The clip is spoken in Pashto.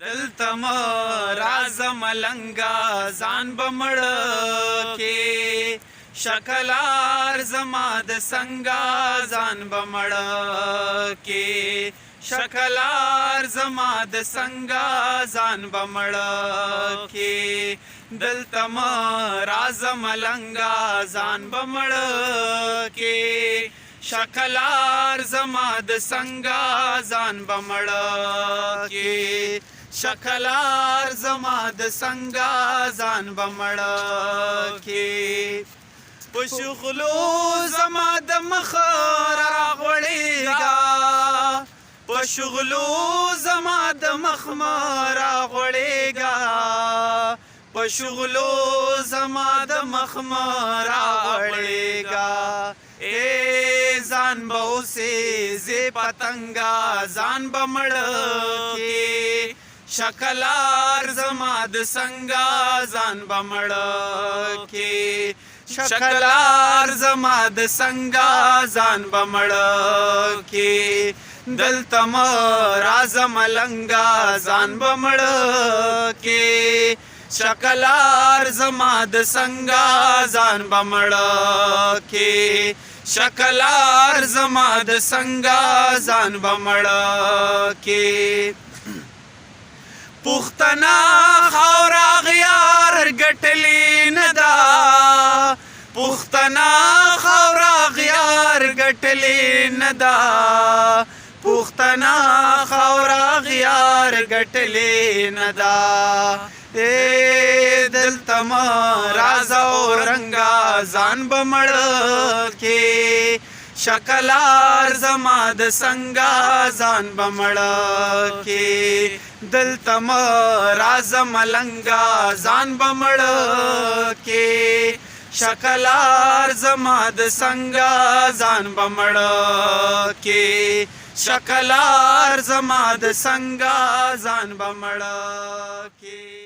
دلته مه راځه ملنګه ځان به مړ کې، شکلار زما د څنګه ځان به مړ کې، شکلار زما د څنګه ځان به مړ کې. دلته مه راځه ملنګه ځان به مړ کې، شکلار زما د څنګه ځان به مړ کې، شکلار زما د څنګه ځان به مړ کې. په شغلو زما د مخ راغوړېږه، په شغلو زما د مخ مه راغوړېږه، په شغلو زما د مخ مه راغوړېږه. ای ځان به اوسې زه پتنګا ځان به مړ کې، شکلار زما د څنګه ځان به مړ کې، شکلار زما د څنګه ځان به مړ کې. دلته مه راځه ملنګا ځان به مړ کې، شکلار زما د څنګه ځان به مړ کې، شکلار زما د څنګه ځان به مړ کې. پښتنه خاوره غیار ګټلې نه ده، پښتنه خاوره غیار ګټلې نه ده، پښتنه خاوره غیار ګټلې نه ده. ای دلته مه راځه اورنګه ځان به مړ کې، شکلار زما د څنګه ځان به مړ کې. دلته مه راځه ملنګه ځان به مړ کې، شکلار زما د څنګه ځان به مړ کې، شکلار زما د څنګه ځان به مړ کې.